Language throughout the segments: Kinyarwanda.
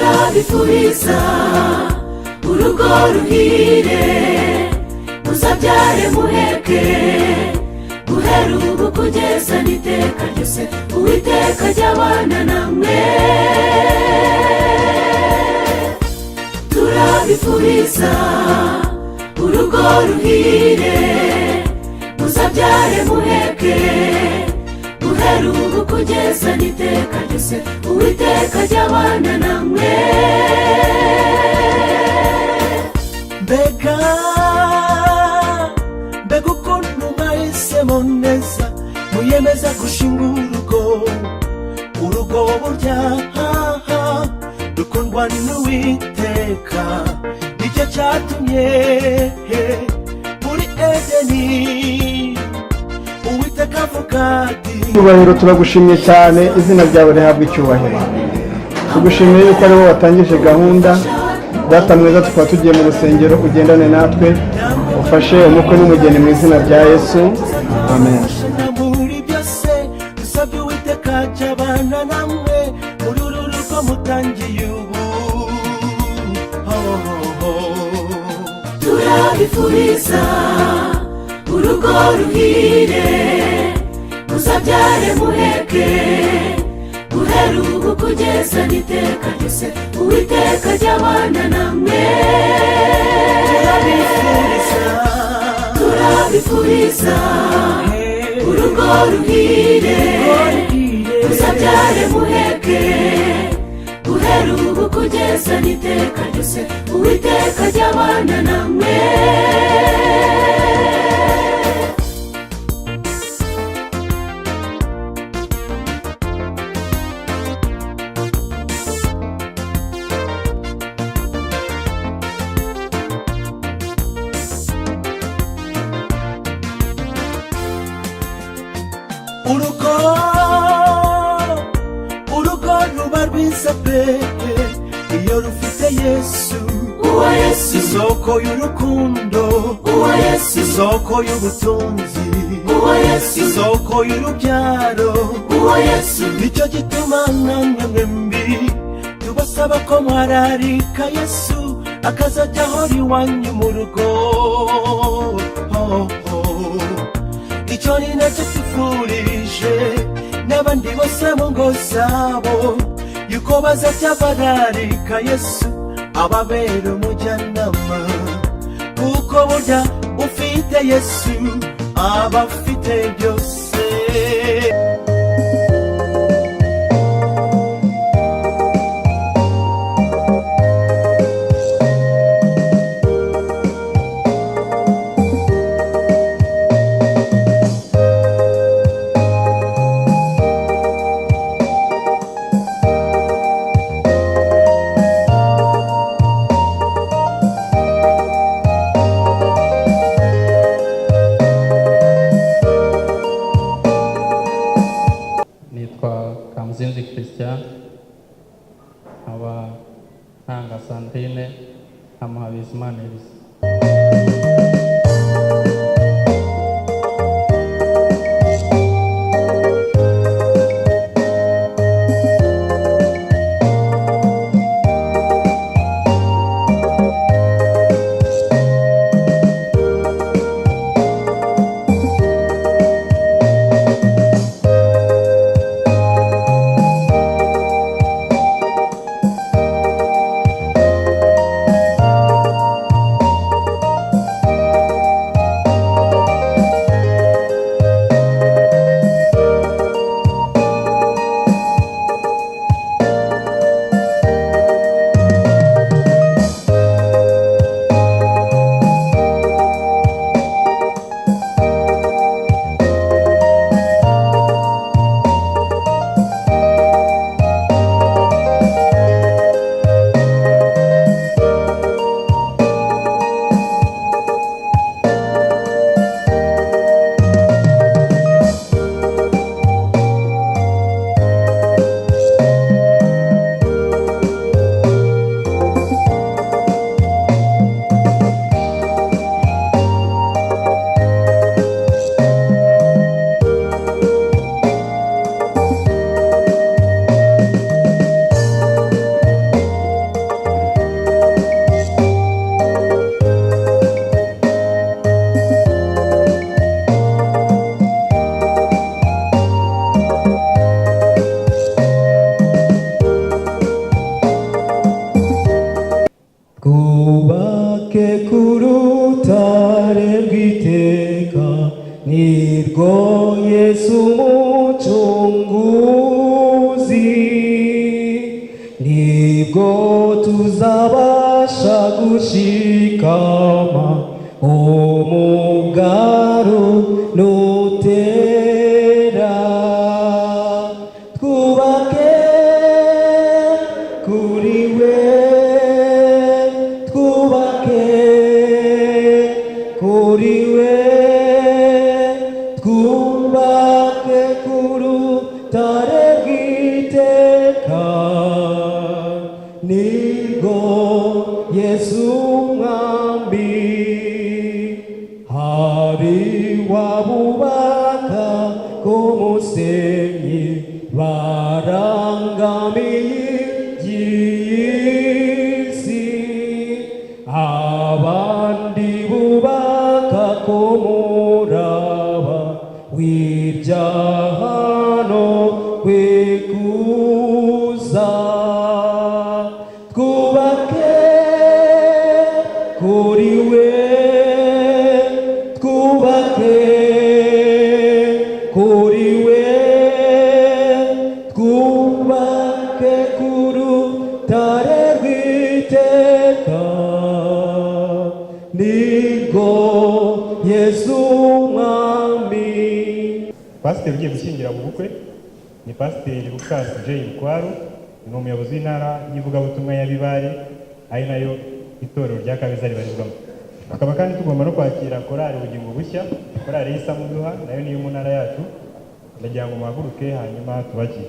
Turabifuriza urugo ruhire, muzabyare muheke, guhera ubu kugeza n'iteka ryose. Uwiteka ajya abana namwe. Turabifuriza urugo ruhire, muzabyare muheke, guhera ubu kugeza n'iteka ryose. Uwiteka ajya abana namwe. Mbega, mbega ukuntu mwahisemo neza, muyemeza gushinga urugo. Urugo burya rukundwa n'Uwiteka, nicyo cyatumye muri Edeni Uwiteka avuga ati: Icyubahiro, turagushimye cyane, izina ryawe rihabwa icyubahiro. Tugushimiye yuko ari wowe watangije gahunda. Data mwiza, tukaba tugiye mu rusengero, ugendane natwe, ufashe umukwe n'umugeni mu izina rya Yesu, amen. Muri byose dusabye Uwiteka ajya abana namwe muri uru rugo mutangiye ubu. Oh, oh, oh. Turabifuriza urugo ruhire, muzabyare muheke, guhera ubu kugeza n'iteka ryose. Uwiteka ajya abana namwe. Turabifuriza. Turabifuriza urugo ruhire, muzabyare muheke, guhera ubu kugeza n'iteka ryose. Uwiteka ajya abana namwe. Urugo, urugo ruba rwiza pe iyo rufite Yesu. Uwo Yesu. Isoko y'urukundo. Uwo Yesu. Isoko y'ubutunzi. Uwo Yesu. Isoko y'urubyaro. Uwo Yesu. Nicyo gituma namwe mwembi tubasaba ko mwararika Yesu, akazajya ahora iwanyu mu rugo. Oh, oh. Icyo ni nacyo twifurije n'abandi bose mu ngo zabo, yuko bazajya bararika Yesu ababera umujyanama, kuko burya ufite Yesu aba afite byose. Nitwa Kamuzinzi Christian, nkaba ntanga Sandrine, nkamuha Bizimana Elisa. Nibwo Yesu Umucunguzi, nibwo tuzabasha gushikama umugaru nutera. Twubake kuri we, twubake kuri we, twubake ku rutare rw'iteka, nibwo Yesu Mwami. Hari wabubaka ku musenyi barangamiye iby'isi, abandi bubaka ku muraba w'ibyaha no kwikuza. Twubake kuri we, twubake kuri we, twubake ku rutare rw'iteka, nibwo Yesu Mwami. Pasiteri ugiye gushyingira mu bukwe ni Pasiteri Lucas J Bukwaru, ni umuyobozi w'intara y'ivugabutumwa ya Bibare, ari nayo itorero rya Kabeza ribarizwamo. Tukaba kandi tugomba no kwakira korali Ubugingo Bushya, korali y'Isamuduha, nayo niyo mu ntara yacu. Ndagira ngo muhaguruke hanyuma tubakire.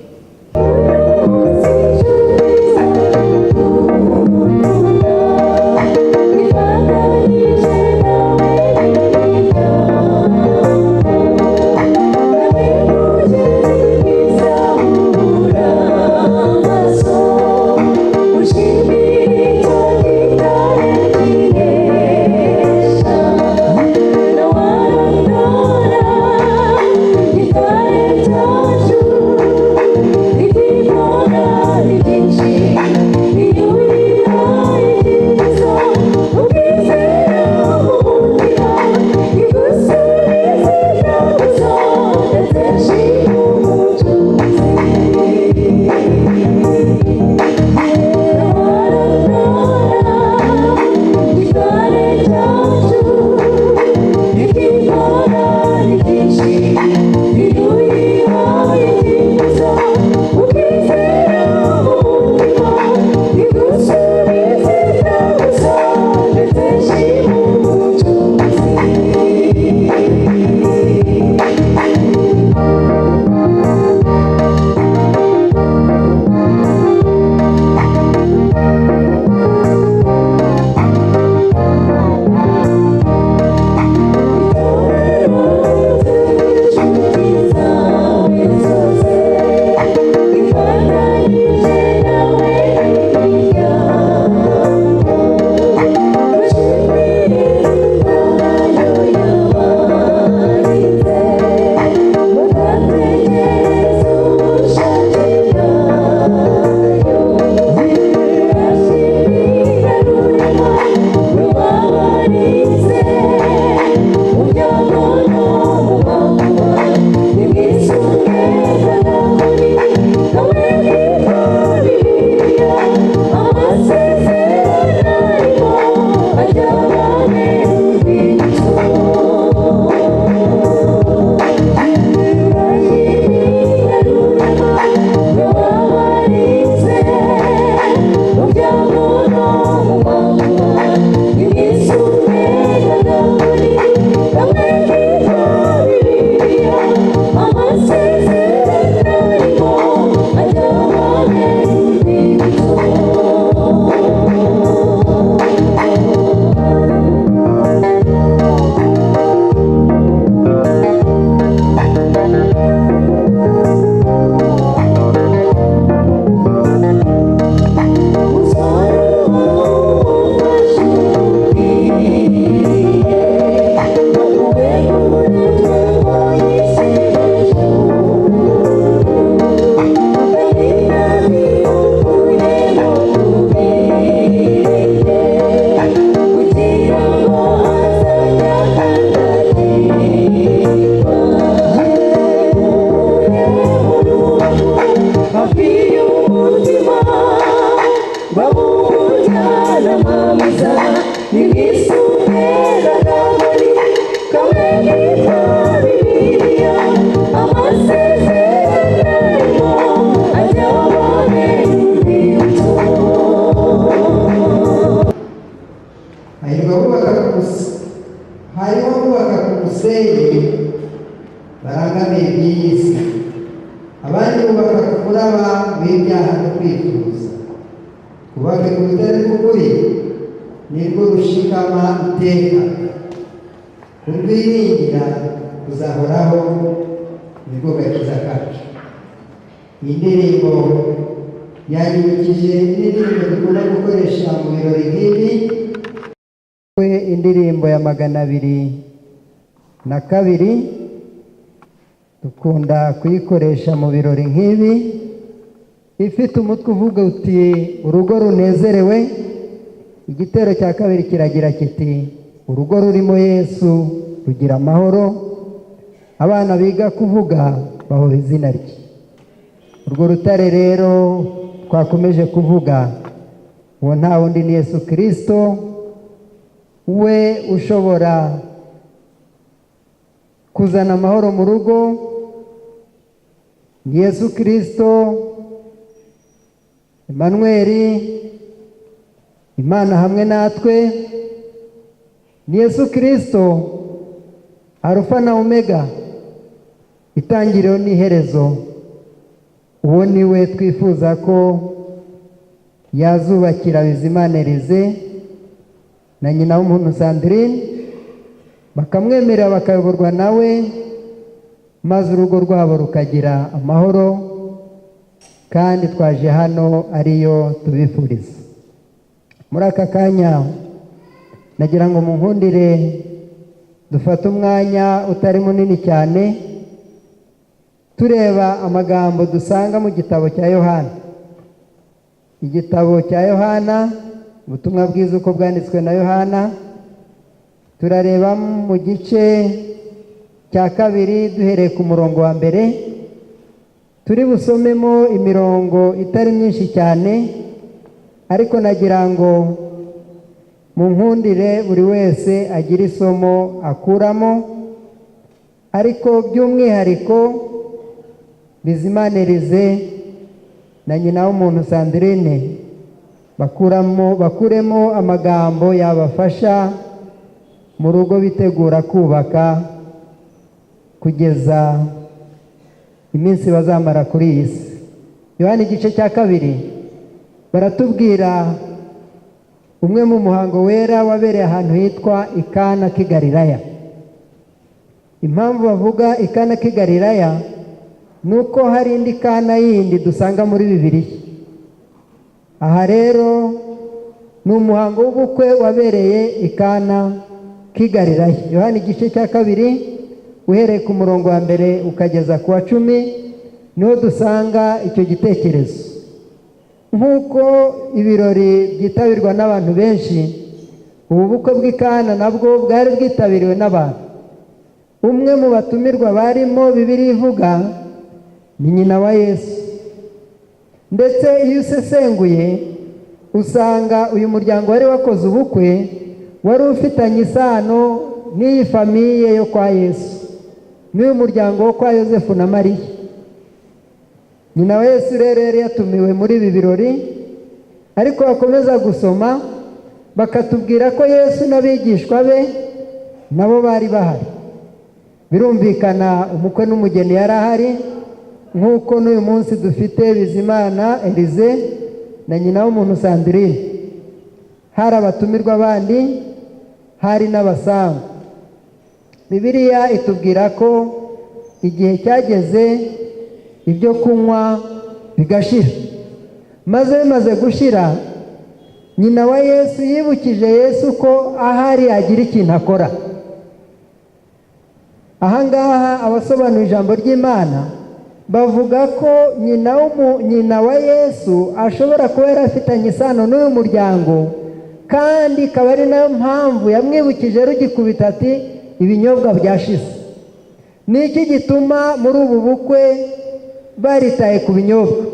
Thank you. Hariho abubaka ku musenyi barangamiye iby'iyi si, abandi bubaka ku muraba w'ibyaha no kwifuza. Twubake ku rutare rw'ukuri, nirwo rushikama iteka. Kurwiringira kuzahoraho, nirwo gakiza kacu. Iyi ndirimbo yanyibukije n'indirimbo dukunda gukoresha mu birori nk'ibi. We indirimbo ya 202 dukunda kuyikoresha mu birori nk'ibi, ifite umutwe uvuga uti "Urugo runezerewe". Igitero cya kabiri kiragira kiti: "Urugo rurimo Yesu rugira amahoro, abana biga kuvuga bahora izina rye". Urwo rutare rero twakomeje kuvuga, uwo nta wundi ni Yesu Kirisito, we ushobora kuzana amahoro mu rugo. Ni Yesu Kirisito Emanuweli, Imana hamwe natwe. Ni Yesu Kirisito Arufa na Omega, itangiriro n'iherezo. Uwo ni we twifuza ko yazubakira Bizimana Elize na nyina w'umuntu Sandrine, bakamwemerera bakayoborwa nawe, maze urugo rwabo rukagira amahoro. Kandi twaje hano ariyo tubifuriza. Muri aka kanya nagira ngo munkundire dufate umwanya utari munini cyane tureba amagambo dusanga mu gitabo cya Yohana. Igitabo cya Yohana, ubutumwa bwiza uko bwanditswe na Yohana, turareba mu gice cya kabiri duhereye ku murongo wa mbere. Turi busomemo imirongo itari myinshi cyane, ariko nagira ngo munkundire buri wese agire isomo akuramo, ariko by'umwihariko Bizimana Elize na nyina w'umuntu Sandrine bakuramo, bakuremo amagambo yabafasha mu rugo bitegura kubaka kugeza iminsi bazamara kuri iyi si. Yohana igice cya kabiri baratubwira umwe mu muhango wera wabereye ahantu hitwa Ikana k'i Galilaya. Impamvu bavuga Ikana k'i Galilaya ni uko hari indi Kana yindi dusanga muri Bibiliya. Aha rero ni umuhango w'ubukwe wabereye Ikana k'i Galilaya. Yohana igice cya kabiri uhereye ku murongo wa mbere ukageza ku wa 10 niho dusanga icyo gitekerezo. Nk'uko ibirori byitabirwa n'abantu benshi, ubu bukwe bw'Ikana nabwo bwari bwitabiriwe n'abantu. Umwe mu batumirwa barimo, Bibiliya ivuga, ni nyina wa Yesu. Ndetse iyo usesenguye usanga uyu muryango wari wakoze ubukwe wari ufitanye isano n'iyi famille yo kwa Yesu, n'uyu muryango wo kwa Yosefu na Mariya. Nyina wa Yesu rero yari yatumiwe muri ibi birori, ariko bakomeza gusoma bakatubwira ko Yesu n'abigishwa be nabo bari bahari. Birumvikana umukwe n'umugeni yari ahari, nk'uko n'uyu munsi dufite Bizimana Elize na nyina w'umuntu Sandrine. Hari abatumirwa bandi, hari n'abasangu. Bibiliya itubwira ko igihe cyageze ibyo kunywa bigashira. Maze bimaze gushira, nyina wa Yesu yibukije Yesu ko ahari agira ikintu akora. Ahangaha abasobanura ijambo ry'Imana bavuga ko nyina wa Yesu ashobora kuba yari afitanye isano n'uyu muryango, kandi ikaba ari nayo mpamvu yamwibukije rugikubita ati: "Ibinyobwa byashize". Ni iki gituma muri ubu bukwe baritaye ku binyobwa?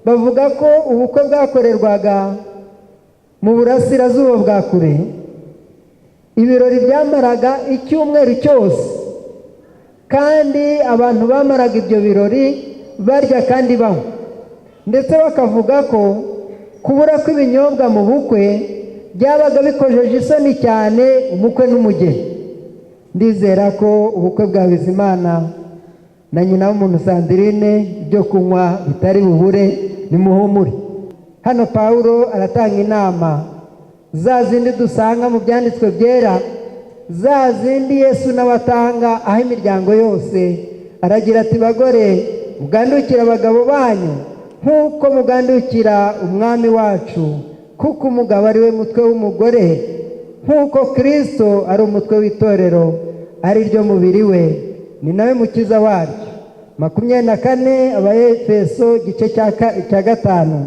Bavuga ko ubukwe bwakorerwaga mu burasirazuba bwa kure, ibirori byamaraga icyumweru cyose, kandi abantu bamaraga ibyo birori barya kandi banywa. Ndetse bakavuga ko kubura kw'ibinyobwa mu bukwe byabaga bikojeje isoni cyane umukwe n'umugeni. Ndizera ko ubukwe bwa Bizimana na nyina w'umuntu Sandrine ibyo kunywa bitari bubure, nimuhumure. Hano Pawulo aratanga inama za zindi dusanga mu byanditswe byera, za zindi Yesu nawe atanga aho imiryango yose. Aragira ati: bagore, mugandukire abagabo banyu nk'uko mugandukira umwami wacu, kuko umugabo ari we mutwe w'umugore, nk'uko Kristo ari umutwe w'itorero, ari ryo mubiri we, ni nawe mukiza waryo. 24 Abaefeso igice cya 5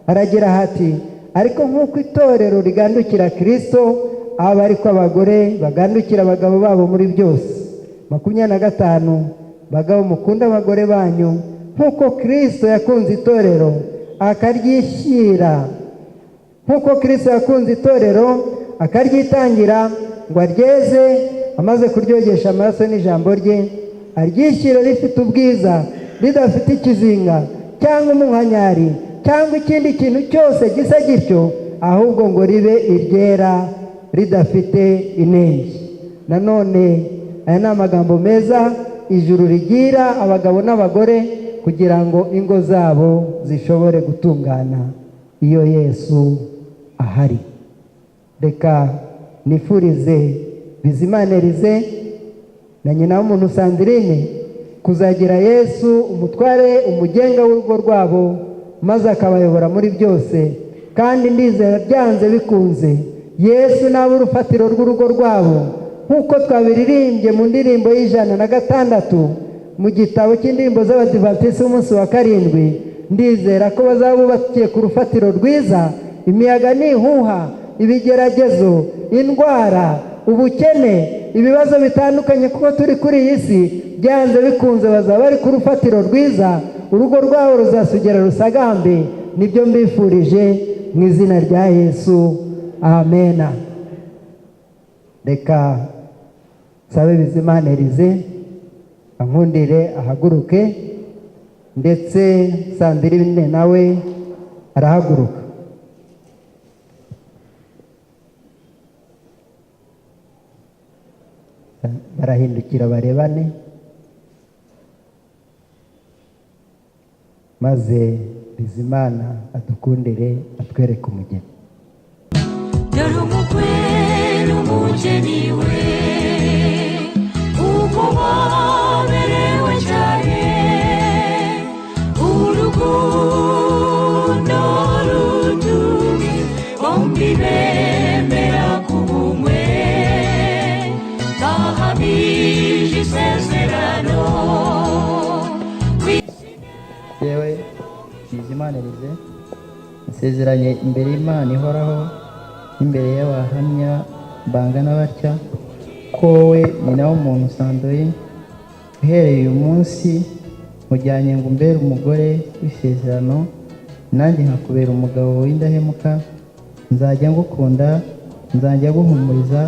aragira hati: ariko nk'uko itorero rigandukira Kristo, aba ariko abagore bagandukira abagabo babo muri byose. 25 bagabo, mukunda abagore banyu nk'uko Kristo yakunze itorero akaryishyira, nk'uko Kristo yakunze itorero akaryitangira ngo aryeze, amaze kuryogesha amaraso n'ijambo rye, aryishyire rifite ubwiza, ridafite ikizinga cyangwa umunkanyari cyangwa ikindi kintu cyose gisa gityo, ahubwo ngo ribe iryera ridafite inenge. Nanone aya ni amagambo meza ijuru rigira abagabo n'abagore kugira ngo ingo zabo zishobore gutungana iyo Yesu ahari. Reka nifurize Bizimana Elize na nyina w'umuntu Sandrine kuzagira Yesu umutware, umugenga w'urugo rwabo, maze akabayobora muri byose. Kandi ndizera byanze bikunze Yesu naba urufatiro rw'urugo rwabo, nk'uko twabiririmbye mu ndirimbo y'106 mu gitabo cy'indirimbo z'Abadivantisiti b'umunsi wa 7. Ndizera ko bazaba bubakiye ku rufatiro rwiza. Imiyaga n'ihuha, ibigeragezo, indwara, ubukene, ibibazo bitandukanye, kuko turi kuri iyi si, byanze bikunze bazaba bari ku rufatiro rwiza, urugo rwabo ruzasugera rusagambe. Nibyo mbifurije mu izina rya Yesu, amena. Reka nsabe Bizimana Elize ankundire ahaguruke, ndetse Sandrine nawe arahaguruka. Barahindukira barebane, maze Bizimana adukundire atwereke umugeni. Dore umukwe n'umugeni we, uko baberewe cyane, urukundo rutumye bombi bemera kuba umwe, bahamije isezerano. Yewe Bizimana Elize, nsezeranye imbere y'Imana ihoraho n'imbere y'abahamya bangana batya ko wowe nyina w'umuntu Sandrine, uhereye uyu munsi mujyanye ngo umbere umugore w'isezerano, nanjye nkakubera umugabo w'indahemuka. Nzajya ngukunda, nzajya guhumuriza,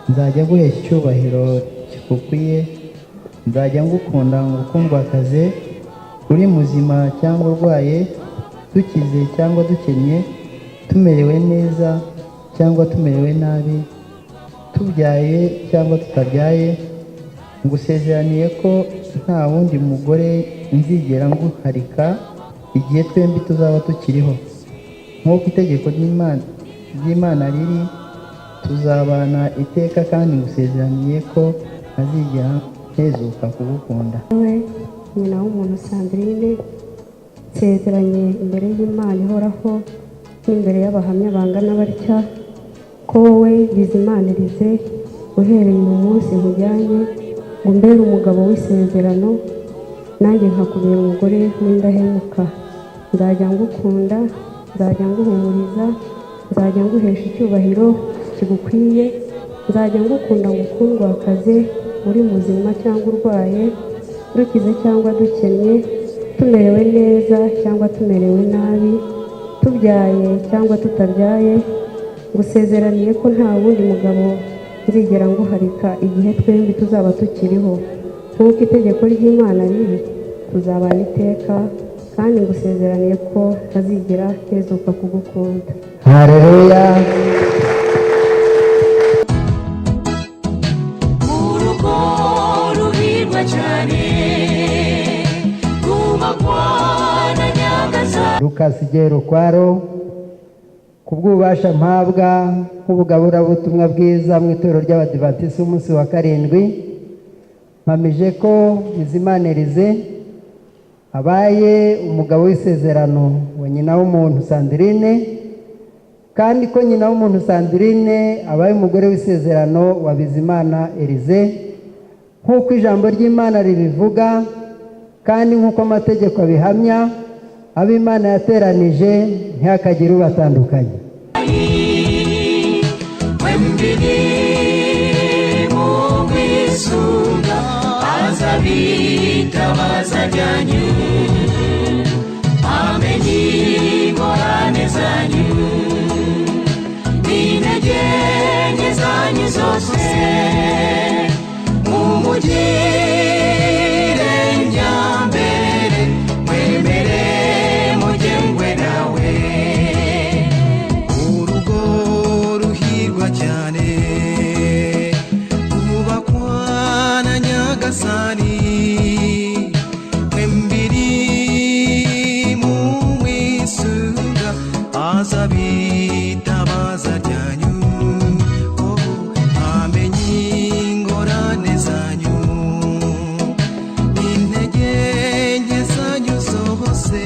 nzajya guhesha icyubahiro kikukwiye, nzajya ngukunda ngukundwakaze, uri muzima cyangwa urwaye, dukize cyangwa dukennye, tumerewe neza cyangwa tumerewe nabi, tubyaye cyangwa tutabyaye. Ngusezeraniye ko nta wundi mugore nzigera nguharika igihe twembi tuzaba tukiriho. Nk'uko itegeko ry'Imana riri, tuzabana iteka, kandi ngusezeraniye ko ntazigera ntezuka kugukunda. We nyina w'umuntu Sandrine, nsezeranye imbere y'Imana ihoraho n'imbere y'abahamya bangana batya ko wowe Bizimana Elize, uhereye mu munsi nkujyanye ngo umbere umugabo w'isezerano, nanjye nkakubera umugore w'indahemuka. Nzajya ngukunda, nzajya nguhumuriza, nzajya nguhesha icyubahiro kigukwiye, nzajya ngukunda ngukundwakaze, uri muzima cyangwa urwaye, dukize cyangwa dukennye, tumerewe neza cyangwa tumerewe nabi, tubyaye cyangwa tutabyaye. Ngusezeraniye ko nta wundi mugabo nzigera nguharika igihe twembi tuzaba tukiriho. Nk'uko itegeko ry'Imana riri, tuzabana iteka, kandi ngusezeraniye ko ntazigera ntezuka kugukunda. Haleluya. Urukundo Ruhirwa cyane kubakwa na Nyagasani. Lucas Rukwaro, ku bw'ububasha mpabwa nk'ubugaburabutumwa bwiza mu itorero ry'Abadivantisiti umunsi wa karindwi, mpamije ko Bizimana Elize abaye umugabo w'isezerano wa nyina w'umuntu Sandrine, kandi ko nyina w'umuntu Sandrine abaye umugore w'isezerano wa Bizimana Elize, nk'uko ijambo ry'Imana ribivuga kandi nk'uko amategeko abihamya. Abo Imana yateranije ntihakagire ubatandukanye. Mwembili mumwisunga azabitabaza ryanyu, amenye ingorane zanyu n'intege nke zanyu zose, mumugire nyambere, mwemere mugengwe nawe. Urugo ruhirwa cyane kubakwa na Nyagasani, mwembiri mumwisunga azabitabaza ryanyu, oh, amenye ingorane zanyu n'intege nke zanyu zose,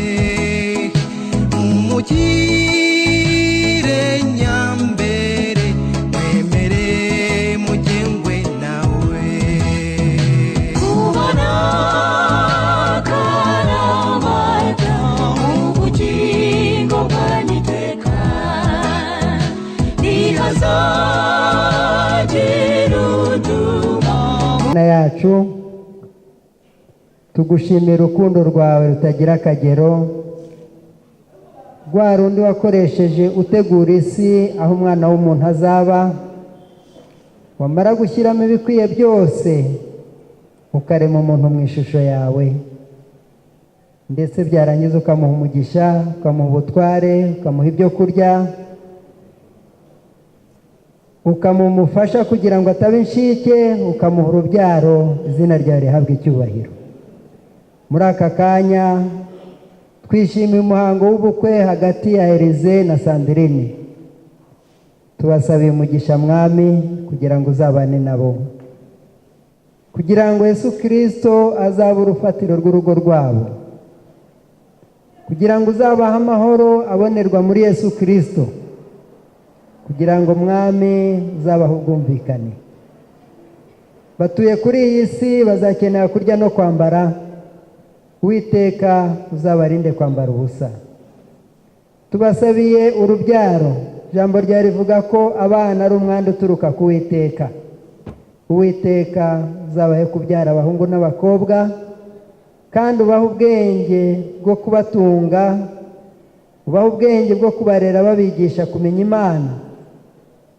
mumugire nyambere, mwemere mugengwe nawe. Kubana karamata ubugingo bwanyiteka, ntihazagira utuma. Mana yacu, tugushimira urukundo rwawe rutagira akagero, rwa rundi wakoresheje utegura isi aho umwana w'umuntu azaba, wamara gushyiramo ibikwiye byose ukarema umuntu mu ishusho yawe, ndetse byarangiza ukamuha umugisha, ukamuha ubutware, ukamuha ibyo kurya, ukamuha umufasha kugira ngo ataba inshike, ukamuha urubyaro. Izina ryawe rihabwe icyubahiro. Muri aka kanya twishimiye umuhango w'ubukwe hagati ya Elize na Sandrine. Tubasabiye umugisha, Mwami, kugira ngo uzabane nabo, kugira ngo Yesu Kirisito azabe urufatiro rw'urugo rwabo, kugira ngo uzabahe amahoro abonerwa muri Yesu Kirisito, kugira ngo, Mwami, uzabahe ubwumvikane. Batuye kuri iyi si bazakenera kurya no kwambara. Uwiteka, uzabarinde kwambara ubusa. Tubasabiye urubyaro. Ijambo rya rivuga ko abana ari umwanda uturuka ku Witeka. Uwiteka, uzabahe kubyara abahungu n'abakobwa, kandi ubahe ubwenge bwo kubatunga, ubahe ubwenge bwo kubarera babigisha kumenya Imana,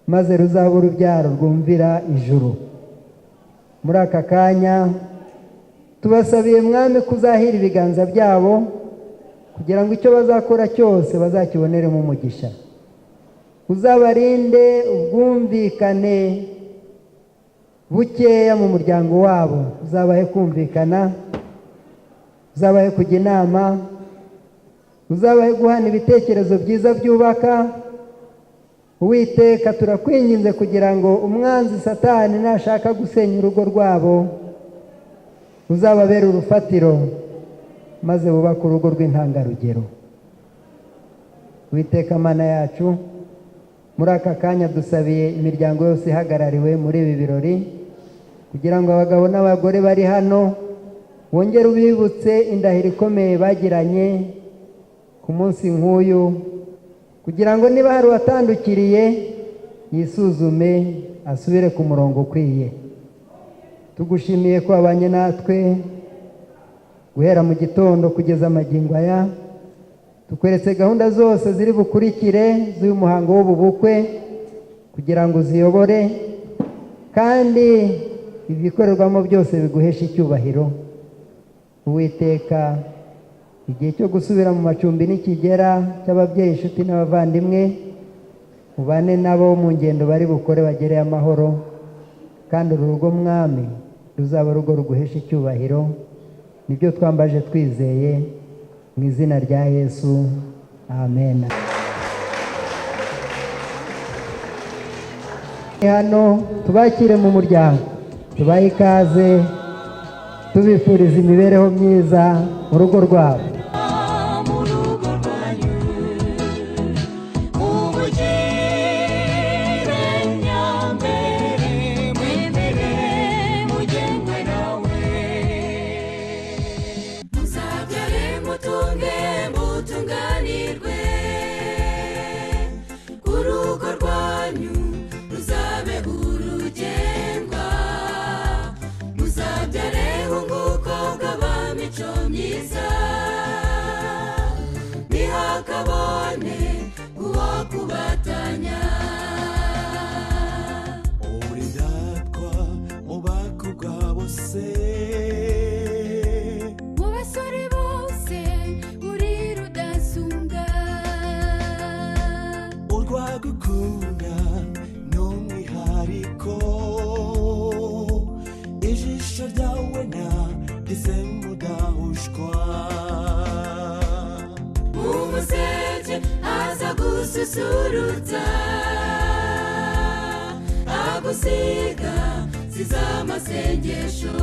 maze ruzabe urubyaro rwumvira ijuru. Muri aka kanya tubasabiye, Mwami, kuzahira ibiganza byabo kugira ngo icyo bazakora cyose bazakiboneremo umugisha. Uzabarinde ubwumvikane bukeya mu muryango wabo, uzabahe kumvikana, uzabahe kujya inama, uzabahe guhana ibitekerezo byiza byubaka. Uwiteka, turakwinginze kugira ngo umwanzi Satani nashaka gusenya urugo rwabo, uzababera urufatiro maze bubake urugo rw'intangarugero. Uwiteka Mana yacu, muri aka kanya dusabiye imiryango yose ihagarariwe muri ibi birori, kugira ngo abagabo n'abagore bari hano wongere ubibutse indahiro ikomeye bagiranye ku munsi nk'uyu, kugira ngo niba hari uwatandukiriye yisuzume asubire ku murongo ukwiye. Tugushimiye ko wabanye natwe guhera mu gitondo kugeza amagingo aya. Tukweretse gahunda zose ziri bukurikire z'uyu muhango w'ubu bukwe kugira ngo uziyobore, kandi ibikorerwamo byose biguheshe icyubahiro. Uwiteka, igihe cyo gusubira mu macumbi nikigera cy'ababyeyi, inshuti n'abavandimwe, ubane nabo mu ngendo bari bukore bagereye amahoro, kandi uru rugo, Mwami, ruzaba urugo ruguhesha icyubahiro. Nibyo twambaje twizeye mu izina rya Yesu, amen. Hano tubakire mu muryango, tubahe ikaze, tubifuriza imibereho myiza mu rugo rwabo. Mu rugo rwanyu mubugire nyambere, mwemere mugengwe nawe. Muzabyare mutunge mutunganirwe, urugo rwanyu ruzabe urugendwa. Muzabyare hunguko bw'abamico myiza, ntihakabone uwo kubatanya. Urindatwa mu bakobwa bose, mu basore bose uri rudasumbwa. Urwagukunda n'umwihariko, ijisho ryawe na rize mudahushwa. Umuseke aza gususurutsa, agusiga siza amasengesho.